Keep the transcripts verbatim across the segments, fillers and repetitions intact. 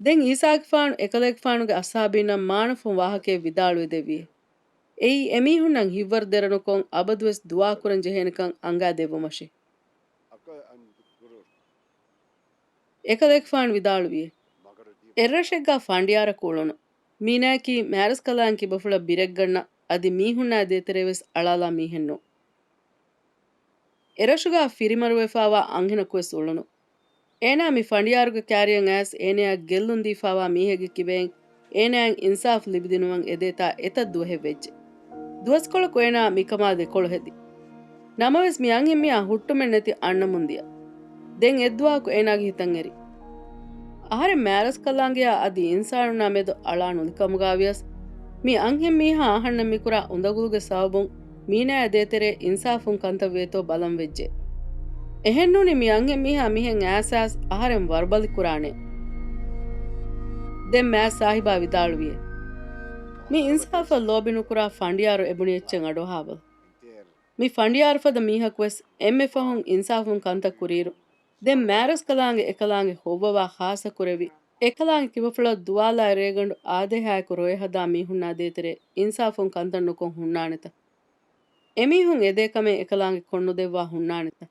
ދެން އީސާގެފާނު އެކަލޭގެފާނުގެ އަޞްޙާބީންނަށް މާނަފުން ވާހަކައެއް ވިދާޅުވެ ދެއްވިއޭ. އެއީ އެމީހުންނަށް ހިތްވަރު ދެރަނުކޮށް އަބަދުވެސް ދުޢާ ކުރަން ޖެހޭނެކަން އަންގާ ދެއްވުމަށޭ. އެކަލޭގެފާނު ވިދާޅުވިއޭ. އެއްރަށެއްގާ ފަނޑިޔާރަކު އުޅުނު. މީނާއަކީ މާރަސްކަލާނގެ ކިބަފުޅަށް ބިރެއްގަންނަ އަދި މީހުންނާ ދޭތެރޭވެސް އަޅާލާ މީހެއްނޫން. އެރަށުގާ ފިރިމަރުވެފާވާ އަންހެނަކުވެސް އުޅުނު. އޭނާ މި ފަނޑިޔާރުގެ ކާރިޔަށް އައިސް އޭނަޔަށް ގެއްލުން ދީފާވާ މީހެއްގެ ކިބައިން އޭނައަށް އިންސާފު ލިބިދިނުމަށް އެދޭތާ އެތައް ދުވަހެއް ވެއްޖެ. ދުވަސްކޮޅަކު އޭނާ މިކަމާ ދެކޮޅު ހެދި. ނަމަވެސް މި އަންހެންމީހާ ހުއްޓުމެއް ނެތި އަންނަމުން ދިޔަ. ދެން އެއްދުވަހަކު އޭނާގެ ހިތަށް އެރި. އަހަރެން މާރަސްކަލާނގެޔާ އަދި އިންސާނުންނާ މެދު އަޅާ ނުލިކަމުގާ ވިޔަސް، މި އަންހެންމީހާ އަހަންނަށް މިކުރާ އުނދަގުލުގެ ސަބަބުން މީނާއާ ދޭތެރޭ އިންސާފުން ކަންތައް ވޭތޯ ބަލަން ވެއްޖެ. އެހެންނޫނީ މި އަންހެންމީހާ މިހެން އައިސް އަހަރެން ވަރުބަލި ކުރާނެ. ދެން މާތް ސާހިބާ ވިދާޅުވިއޭ. މި އިންސާފަށް ލޯބި ނުކުރާ ފަނޑިޔާރު އެބުނި އެއްޗެއް އަޑުއަހާބަލަ. މި ފަނޑިޔާރު ފަދަ މީހަކުވެސް އެންމެ ފަހުން އިންސާފުން ކަންތައް ކުރިއިރު، ދެން މާރަސްކަލާނގެ އެކަލާނގެ ހޮއްވަވާ ޚާއްޞަ ކުރެވި، އެކަލާނގެ ކިބަފުޅަށް ދުވާލާއިރު ރޭގަނޑު އާދޭހާއެކު ރޮއެ ހަދާ މީހުންނާ ދޭތެރޭ އިންސާފުން ކަންތައް ނުކޮށް ހުންނާނެތަ؟ އެމީހުން އެދޭ ކަމެއް އެކަލާނގެ ކޮށްނުދެއްވާ ހުންނާނެތަ؟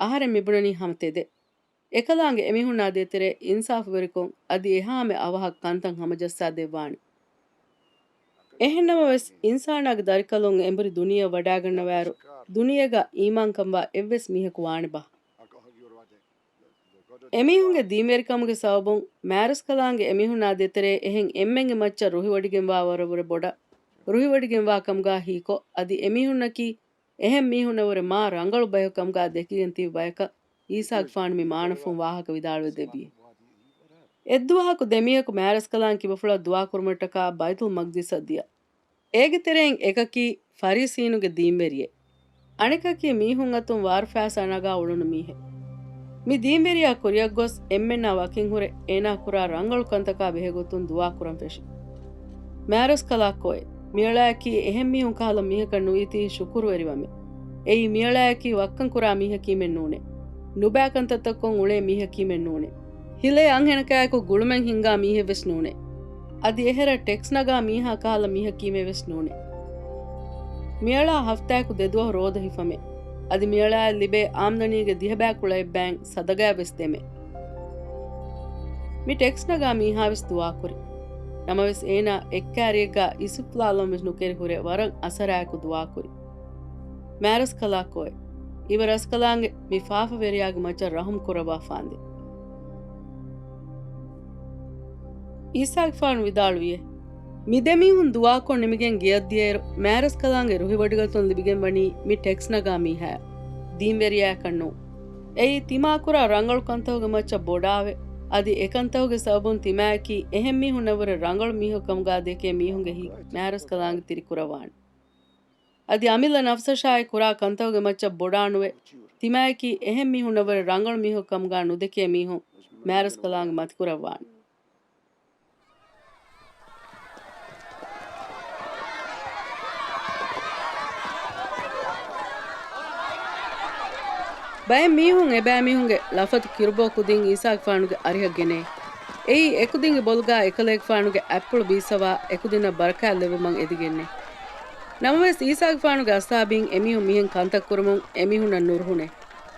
އަހަރެން މިބުނަނީ ހަމަ ތެދެއް. އެކަލާނގެ އެމީހުންނާ ދޭތެރޭ އިންސާފުވެރިކޮށް އަދި އެހާމެ އަވަހަށް ކަންތައް ހަމަޖައްސާ ދެއްވާނެ. އެހެންނަމަވެސް، އިންސާނާގެ ދަރިކަލުން އެނބުރި ދުނިޔެއަށް ވަޑާގަންނަވާއިރު، ދުނިޔޭގަ އީމާންކަންވާ އެއްވެސް މީހަކު ވާނެބާ؟ އެމީހުންގެ ދީންވެރިކަމުގެ ސަބަބުން މާރަސްކަލާނގެ އެމީހުންނާ ދޭތެރޭ އެހެން އެންމެންގެ މައްޗަށް ރުހިވޮޑިގެންވާ ވަރަށްވުރެ ބޮޑަށް ރުހިވޮޑިގެންވާ ކަމުގާ ހީކޮށް، އަދި އެމީހުންނަކީ އެހެން މީހުންނަށްވުރެ މާ ރަނގަޅު ބަޔަކު ކަމުގާ ދެކިގެން ތިބި ބަޔަކަށް އީސާގެފާނު މި މާނަފުން ވާހަކަ ވިދާޅުވެ ދެއްވި. އެއްދުވަހަކު ދެމީހަކު މާރަސްކަލާނގެ ކިބަފުޅަށް ދުޢާ ކުރުމަށްޓަކާ ބައިތުލް މަގްދިސަށް ދިޔަ. އޭގެ ތެރެއިން އެކަކީ ފަރީސީނުގެ ދީންވެރިއެއް. އަނެކަކީ މީހުން އަތުން ވާރުފައިސާ ނަގާ އުޅުނު މީހެއް. މި ދީންވެރިޔާ ކުރިއަށް ގޮސް އެންމެންނާ ވަކިން ހުރެ އޭނާ ކުރާ ރަނގަޅު ކަންތަކާ ބެހޭގޮތުން ދުޢާ ކުރަން ފެށި. މާރަސްކަލާ ކޯއެ؟ މިއަޅާއަކީ އެހެން މީހުން ކަހަލަ މީހަކަށް ނުވީތީ ޝުކުރުވެރިވަމެ. އެއީ މިއަޅާއަކީ ވައްކަން ކުރާ މީހަކީމެއް ނޫނޭ. ނުބައި ކަންތައްތައް ކޮށް އުޅޭ މީހަކީމެއް ނޫނޭ. ހިލޭ އަންހެނަކާއެކު ގުޅުމެއް ހިންގާ މީހެއްވެސް ނޫނޭ. އަދި އެހެރަ ޓެކްސް ނަގާ މީހާ ކަހަލަ މީހަކީމެއްވެސް ނޫނޭ. މިއަޅާ ހަފްތާއަކު ދެދުވަހު ރޯދަ ހިފަމޭ. އަދި މިއަޅާއަށް ލިބޭ އާމްދަނީގެ ދިހަ ބައިކުޅައެއްބައިން ސަދަގާވެސް ދެމޭ. މި ޓެކްސް ނަގާ މީހާވެސް ދުޢާކުރި. ނަމަވެސް އޭނާ އެއްކާރިއެއްގާ އިސުފުލާލަންވެސް ނުކެރި ހުރެ ވަރަށް އަސަރާއެކު ދުޢާކުރި. މާރަސްކަލާ ކޯއެ؟ އިބަ ރަސްކަލާނގެ މި ފާފަވެރިޔާގެ މައްޗަށް ރަޙުމް ކުރައްވާފާނދޭ. އީސާގެފާނު ވިދާޅުވިއޭ. މި ދެމީހުން ދުޢާކޮށް ނިމިގެން ގެޔަށްދިޔައިރު، މާރަސްކަލާނގެ ރުހިވޮޑިގަތުން ލިބިގެން ވަނީ މި ޓެކްސް ނަގާ މީހާއަށް. ދީންވެރިޔާއަކަށް ނޫން. އެއީ ތިމާ ކުރާ ރަނގަޅު ކަންތަކުގެ މައްޗަށް ބޮޑާވެ، އަދި އެކަންތަކުގެ ސަބަބުން ތިމާއަކީ އެހެން މީހުންނަށްވުރެ ރަނގަޅު މީހަކު ކަމުގާ ދެކޭ މީހުންގެ ހިތް މާރަސްކަލާނގެ ތިރިކުރައްވާނެ. އަދި އަމިއްލަ ނަފްސަށާއި ކުރާ ކަންތަކުގެ މައްޗަށް ބޮޑާނުވެ، ތިމާއަކީ އެހެން މީހުންނަށްވުރެ ރަނގަޅު މީހަކު ކަމުގާ ނުދެކޭ މީހުން މާރަސްކަލާނގެ މަތިކުރައްވާނެ. ބައެއް މީހުން އެބައިމީހުންގެ ލަފަތު ކިރުބޯ ކުދިން އީސާގެފާނުގެ އަރިހަށް ގެނޭ. އެއީ އެކުދިންގެ ބޮލުގާ އެކަލޭގެފާނުގެ އަތްޕުޅު ބީއްސަވާ އެކުދިންނަށް ބަރަކާތް ލެއްވުމަށް އެދިގެންނޭ. ނަމަވެސް އީސާގެފާނުގެ އަޞްޙާބީން އެމީހުން މިހެން ކަންތައް ކުރުމުން އެމީހުންނަށް ނުރުހުނޭ.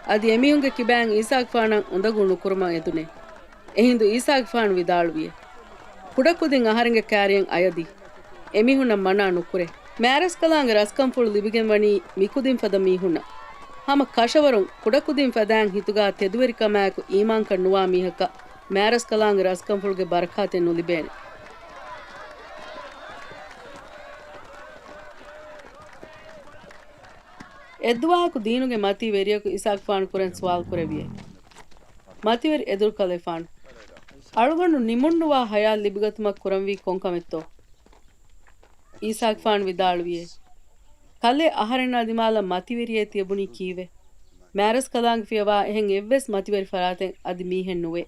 އަދި އެމީހުންގެ ކިބައިން އީސާގެފާނަށް އުނދަގޫ ނުކުރުމަށް އެދުނޭ. އެހިނދު އީސާގެފާނު ވިދާޅުވިއޭ. ކުޑަކުދިން އަހަރެންގެ ކާރިޔަށް އަޔަދީ. އެމީހުންނަށް މަނާ ނުކުރޭ. މާރަސްކަލާނގެ ރަސްކަންފުޅު ލިބިގެން ވަނީ މިކުދިން ފަދަ މީހުންނަށް. ހަމަ ކަށަވަރުން ކުޑަކުދިން ފަދައިން ހިތުގާ ތެދުވެރިކަމާއެކު އީމާންކަން ނުވާ މީހަކަށް މާރަސްކަލާނގެ ރަސްކަންފުޅުގެ ބަރަކާތެއް ނުލިބޭނެ. އެއްދުވަހަކު ދީނުގެ މަތީ ވެރިޔަކު އީސާގެފާނު ކުރެން ސުވާލު ކުރެއްވިއޭ. މަތިވެރި އެދުރުކަލޭފާނު، އަޅުގަނޑު ނިމުންނުވާ ހަޔާތް ލިބިގަތުމަށް ކުރަންވީ ކޮންކަމެއްތޯ؟ އީސާގެފާނު ވިދާޅުވިއޭ. ކަލޭ އަހަރެންނާ ދިމާލަށް މަތިވެރިއޭ ތިޔަބުނީ ކީއްވެ؟ މާރަސްކަލާނގެ ފިޔަވާ އެހެން އެއްވެސް މަތިވެރި ފަރާތެއް އަދި މީހެއް ނުވޭ.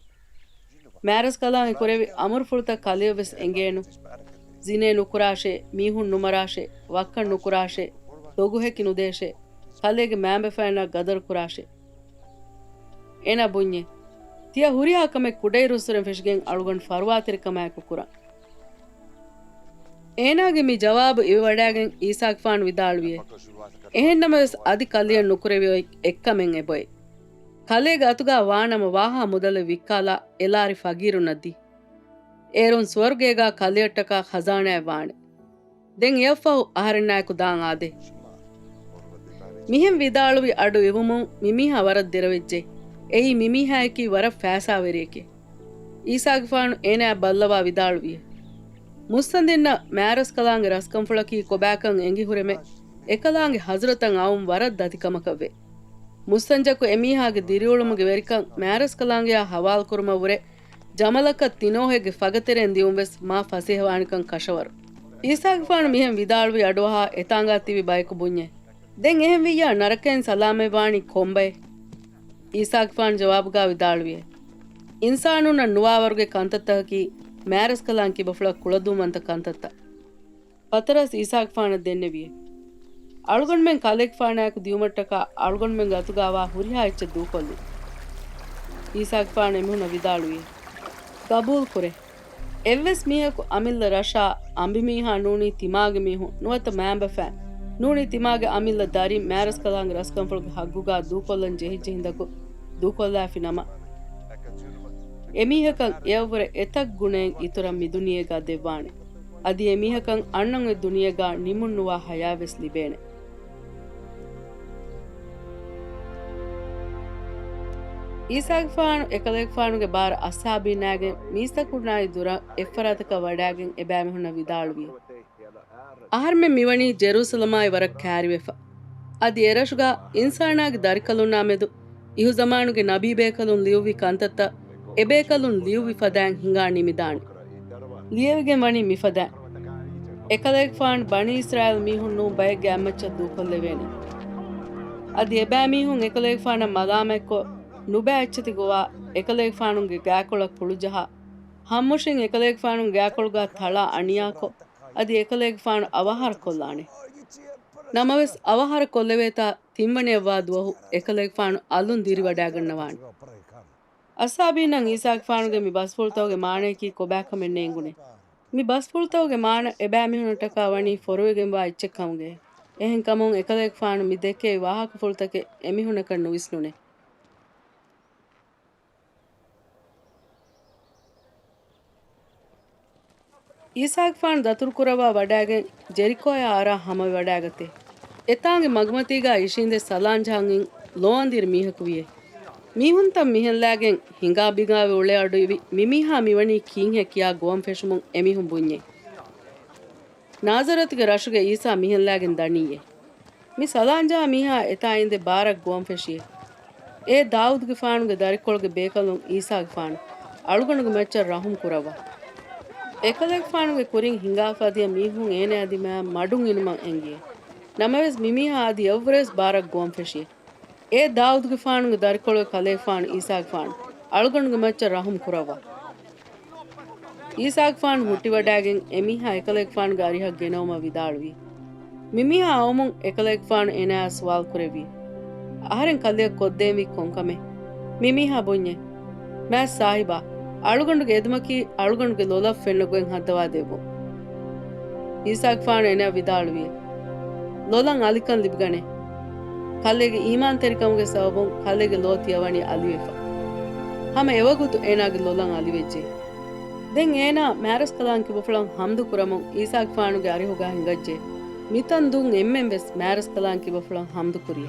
މާރަސްކަލާނގެ ކުރެވި އަމުރުފުޅުތައް ކަލެޔަށްވެސް އެނގޭނު. ޒިނޭ ނުކުރާށޭ، މީހުން ނުމަރާށޭ، ވައްކަން ނުކުރާށޭ، ދޮގުހެކި ނުދޭށޭ، ކަލޭގެ މައިންބަފައިންނާ ގަދަރު ކުރާށޭ. އޭނާ ބުންޏޭ. ތިޔަ ހުރިހާ ކަމެއް ކުޑައިރުއްސުރެން ފެށިގެން އަޅުގަނޑު ފަރުވާތެރިކަމާއެކު ކުރަން. އޭނާގެ މި ޖަވާބު އިވިވަޑައިގެން އީސާގެފާނު ވިދާޅުވިއޭ، އެހެންނަމަވެސް އަދި ކަލެޔަށް ނުކުރެވި އޮތް އެއްކަމެއް އެބޮއެ. ކަލޭގެ އަތުގާ ވާނަމަ ވާހާ މުދަލެއް ވިއްކާލާ އެ ލާރި ފަގީރުންނަށް ދީ. އޭރުން ސުވަރުގޭގާ ކަލެޔަށްޓަކާ ޚަޒާނާއެއް ވާނެ. ދެން އެއަށްފަހު އަހަރެންނާއެކު ދާން އާދޭ. މިހެން ވިދާޅުވި އަޑު އިވުމުން މިމީހާ ވަރަށް ދެރަވެއްޖެ. އެއީ މިމީހާޔަކީ ވަރަށް ފައިސާވެރިއެކޭ. އީސާގެފާނު އޭނާއަށް ބައްލަވާ ވިދާޅުވިއޭ، މުއްސަނދިންނަށް މާރަސްކަލާނގެ ރަސްކަންފުޅަކީ ކޮބާކަން އެނގި ހުރެމެ، އެކަލާނގެ ހަޒުރަތަށް އައުން ވަރަށް ދަތިކަމަކަށްވޭ. މުއްސަންޖަކު އެމީހާގެ ދިރިއުޅުމުގެ ވެރިކަން މާރަސްކަލާނގެއާ ހަވާލުކުރުމަށްވުރެ، ޖަމަލަކަށް ތިނޯހެއްގެ ފަގަތެރޭން ދިއުން ވެސް މާ ފަސޭހަވާނެކަން ކަށަވަރު. އީސާގެފާނު މިހެން ވިދާޅުވި އަޑުއަހާ އެތާނގާ ތިބި ބަޔަކު ބުންޏޭ، ދެން އެހެންވިއްޔާ ނަރަކައިން ސަލާމަތްވާނީ ކޮންބައެއް؟ އީސާގެފާނު ޖަވާބުގާ ވިދާޅުވިއޭ، އިންސާނުންނަށް ނުވާވަރުގެ ކަންތައްތަކަކީ މާރަސްކަލާނގެ ކިބަފުޅަށް ކުޅަދުންވަންތަ ކަންތައްތައް. ޕަތަރަސް އީސާގެފާނަށް ދެންނެވިއޭ، އަޅުގަނޑުމެން ކަލޭގެފާނާއެކު ދިއުމަށްޓަކާ އަޅުގަނޑުމެންގެ އަތުގާވާ ހުރިހާ އެއްޗެއް ދޫކޮށްލި. އީސާގެފާނު އެމީހުނަށް ވިދާޅުވިއޭ، ގަބޫލުކުރޭ. އެއްވެސް މީހަކު އަމިއްލަ ރަށާ އަނބިމީހާ ނޫނީ ތިމާގެ މީހުން ނުވަތަ މާބަފައިން ނޫނީ ތިމާގެ އަމިއްލަ ދަރިން މާރަސްކަލާނގެ ރަސްކަންފުޅުގެ ހައްގުގާ ދޫކޮށްލަން ޖެހިއްޖެ ހިނދަކު ދޫކޮށްލާފި ނަމަ، އެމީހަކަށް އެއަށްވުރެ އެތައް ގުނައެއް އިތުރަށް މިދުނިޔޭގާ ދެއްވާނެ. އަދި އެމީހަކަށް އަންނަން އޮތް ދުނިޔޭގާ ނިމުންނުވާ ހަޔާތްވެސް ލިބޭނެ. އީސާގެފާނު އެކަލޭގެފާނުގެ ބާރަ އަޞްޙާބީންނާގެން މީސްތަކުންނާއި ދުރަށް އެއްފަރާތަކަށް ވަޑައިގެން އެބައިމީހުންނަށް ވިދާޅުވި، އަހަރުމެން މިވަނީ ޖެރޫސަލަމާއި ވަރަށް ކައިރިވެފަ. އަދި އެރަށުގާ އިންސާނާގެ ދަރިކަލުންނާ މެދު އިހުޒަމާނުގެ ނަބީބޭކަލުން ލިޔުއްވި ކަންތައްތައް އެބޭކަލުން ލިޔުއްވި ފަދައިން ހިނގާ ނިމިދާނެ. ލިޔެވިގެން ވަނީ މިފަދައިން. އެކަލޭގެފާނު ބަނީ އިސްރާއީލް މީހުން ނޫން ބައެއްގެ އަތްމައްޗަށް ދޫކޮށްލެވޭނެ. އަދި އެބައިމީހުން އެކަލޭގެފާނަށް މަލާމަތްކޮށް، ނުބައި އެއްޗެތި ގޮވާ އެކަލޭގެފާނުގެ ގާކޮޅަށް ކުޅުޖަހާ، ހަމަށިން އެކަލޭގެފާނުގެ ގާކޮޅުގާ ތަޅާ އަނިޔާކޮށް، އަދި އެކަލޭގެފާނު އަވަހާރަ ކޮށްލާނެ. ނަމަވެސް، އަވަހާރަ ކޮށްލެވޭތާ ތިންވަނަޔަށްވާ ދުވަހު އެކަލޭގެފާނު އަލުން ދިރިވަޑައިގަންނަވާނެ. އަޞްޙާބީންނަށް އީސާގެފާނުގެ މި ބަސްފުޅުތަކުގެ މާނަޔަކީ ކޮބާކަމެއް ނޭނގުނޭ. މި ބަސްފުޅުތަކުގެ މާނަ އެބައިމީހުންނަށްޓަކާ ވަނީ ފޮރުވިގެންވާ އެއްޗެއްކަމުގައޭ. އެހެންކަމުން އެކަލޭގެފާނު މި ދެކޭ ވާހަކަފުޅުތަކެއް އެމީހުންނަކަށް ނުވިސްނުނޭ. އީސާގެފާނު ދަތުރުކުރައްވާ ވަޑައިގެން ޖެރިކޯޔާ އަރާ ހަމަވެވަޑައިގަތޭ. އެތާނގެ މަގުމަތީގާ އިށީނދެ ސަލާންޖަހަން އިން ލޯ އަނދިރި މީހަކު ވިޔޭ. މީހުންތައް މިހެންލާގެން ހިނގާބިނގާވެ އުޅޭ އަޑު އިވި މިމީހާ މިވަނީ ކީއްހޭ ކިޔާ ގޮވަން ފެށުމުން އެމީހުން ބުންޏޭ. ނާޒަރަތުގެ ރަށުގެ އީސާ މިހެންލާގެން ދަނީއޭ. މި ސަލާންޖަހާ މީހާ އެތާ އިނދެ ބާރަށް ގޮވަން ފެށިއޭ. އޭ ދާއޫދުގެފާނުގެ ދަރިކޮޅުގެ ބޭކަލުން އީސާގެފާނު، އަޅުގަނޑުގެ މައްޗަށް ރަޙުމް ކުރައްވާ. އެކަލޭގެފާނުގެ ކުރިން ހިނގާފަ އަދިޔަ މީހުން އޭނަޔާ ދިމާއަށް މަޑުން އިނުމަށް އެނގިއޭ. ނަމަވެސް މިމީހާ އަދި އެއްވުރެވެސް ބާރަށް ގޮވަން ފެށިއޭ. އޭ ދާއޫދުގެފާނުގެ ދަރިކޮޅުގެ ކަލޭގެފާނު އީސާގެފާނު، އަޅުގަނޑުގެ މައްޗަށް ރަޙުމް ކުރައްވާ. އީސާގެފާނު ހުއްޓިވަޑައިގެން އެމީހާ އެކަލޭގެފާނުގެ އަރިހަށް ގެނައުމަށް ވިދާޅުވި. މިމީހާ އައުމުން އެކަލޭގެފާނު އޭނާއާ ސުވާލު ކުރެއްވި. އަހަރެން ކަލެޔަށް ކޮށްދޭންވީ ކޮންކަމެއް؟ މިމީހާ ބުންޏޭ، މާތް ސާހިބާ، އަޅުގަނޑުގެ އެދުމަކީ އަޅުގަނޑުގެ ލޮލަށް ފެންނަ ގޮތް ހައްދަވާ ދެއްވުން. އީސާގެފާނު އޭނާއަށް ވިދާޅުވި، ލޮލަށް އަލިކަން ލިބިގަނޭ. ކަލޭގެ އީމާންތެރިކަމުގެ ސަބަބުން ކަލޭގެ ލޯ ތިޔަވަނީ އަލިވެފަ. ހަމަ އެވަގުތު އޭނާގެ ލޮލަށް އަލިވެއްޖެ. ދެން އޭނާ މާރަސްކަލާނގެ ކިބަފުޅަށް ހަމްދު ކުރަމުން އީސާގެފާނުގެ އަރިހުގާ ހިނގައްޖެ. މިތަން ދުން އެންމެން ވެސް މާރަސްކަލާނގެ ކިބަފުޅަށް ހަމްދު ކުރި.